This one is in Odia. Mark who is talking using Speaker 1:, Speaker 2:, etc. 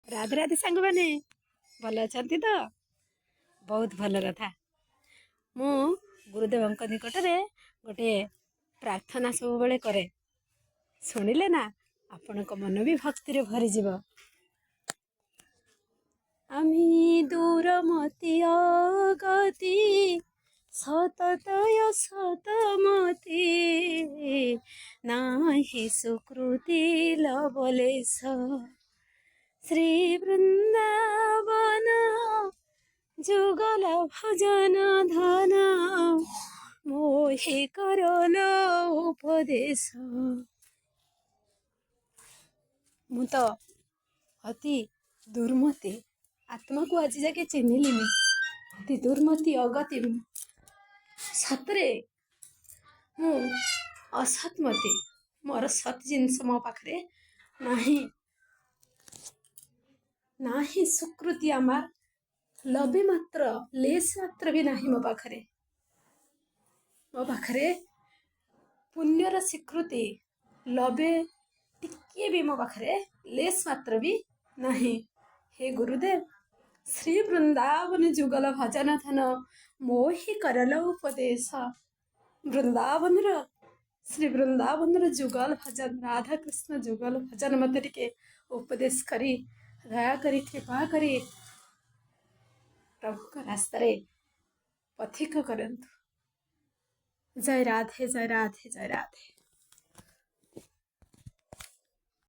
Speaker 1: ରାଧେ ରାଧେ ସାଙ୍ଗମାନେ, ଭଲ ଅଛନ୍ତି ତ? ବହୁତ ଭଲ କଥା। ମୁଁ ଗୁରୁଦେବଙ୍କ ନିକଟରେ ଗୋଟିଏ ପ୍ରାର୍ଥନା ସବୁବେଳେ କରେ, ଶୁଣିଲେ ନା ଆପଣଙ୍କ ମନ ବି ଭକ୍ତିରେ ଭରିଯିବ। আমি ଦୂରମତି ଅଗତି ସତତୟ ସତମତି, ନାହିଁ ସୁକୃତି ଲବଲେଶ। ଶ୍ରୀ ବୃନ୍ଦାବନ ଯୁଗଲ ଭଜନ ଧନ ମୋହି କରଲ ଉପଦେଶ। ମୁଁ ତ ଅତି ଦୁର୍ମତି, ଆତ୍ମାକୁ ଆଜି ଯାକେ ଚିହ୍ନିଲିନି। ଅତି ଦୁର୍ମତି ଅଗତି, ସତରେ ମୁଁ ଅସତ୍ମତି, ମୋର ସତ୍ ଜିନିଷ ମୋ ପାଖରେ ନାହିଁ। ନାହିଁ ସୁକୃତି আমার ଲବେ ମାତ୍ର, ଲେଶ ମାତ୍ର ବି ନାହିଁ ମୋ ପାଖରେ। ମୋ ପାଖରେ ପୁଣ୍ୟର ସ୍ୱୀକୃତି ଲବେ ଟିକିଏ ବି ମୋ ପାଖରେ ଲେଶ ମାତ୍ର ବି ନାହିଁ। ହେ ଗୁରୁଦେବ, ଶ୍ରୀ ବୃନ୍ଦାବନ ଯୁଗଲ ଭଜନ ଧନ ମୋହି କରଲ ଉପଦେଶ। ବୃନ୍ଦାବନର, ଶ୍ରୀ ବୃନ୍ଦାବନର ଯୁଗଲ ଭଜନ, ରାଧାକୃଷ୍ଣ ଯୁଗଲ ଭଜନ ମୋତେ ଟିକେ ଉପଦେଶ କରି ଦୟାକରି କୃପା କରି ପ୍ରଭୁଙ୍କ ରାସ୍ତାରେ ପଥିକ କରନ୍ତୁ। ଜୟ ରାଧେ, ଜୟ ରାଧେ, ଜୟ ରାଧେ।